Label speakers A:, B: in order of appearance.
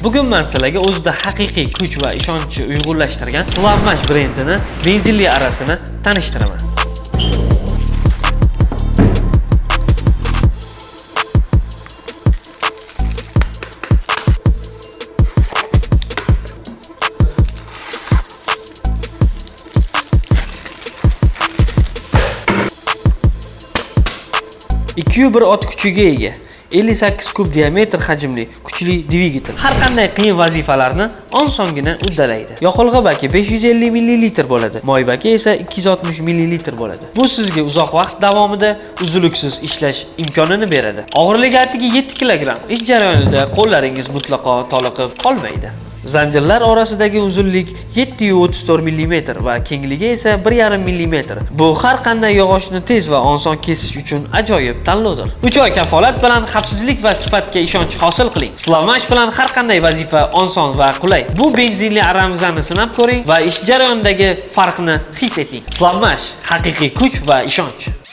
A: Bugun men sizlarga o'zida haqiqiy kuch va ishonchni uyg'unlashtirgan Slavmash brendini benzinli arasini tanishtiraman. Ikki bir ot kuchiga ega 58 kub diametr hajmli kuchli dvigatel har qanday qiyin vazifalarni osongina uddalaydi. Yoqilg'i baki 550 ml bo'ladi, moy baki esa 260 ml bo'ladi. Bu sizga uzoq vaqt davomida uzluksiz ishlash imkonini beradi. Og'irligi atigi 7 kg. Ish jarayonida qo'llaringiz mutlaqo toliqib qolmaydi. Zanjirlar orasidagi uzunlik 734 mm va kengligi esa 1,5 mm. Bu har qanday yog'ochni tez va oson kesish uchun ajoyib tanlovdir. 3 oy kafolat bilan xavfsizlik va sifatga ishonch hosil qiling. Slavmash bilan har qanday vazifa oson va qulay. Bu benzinli aramizani sinab ko'ring va ish jarayonidagi farqni his eting. Slavmash haqiqiy kuch va ishonch.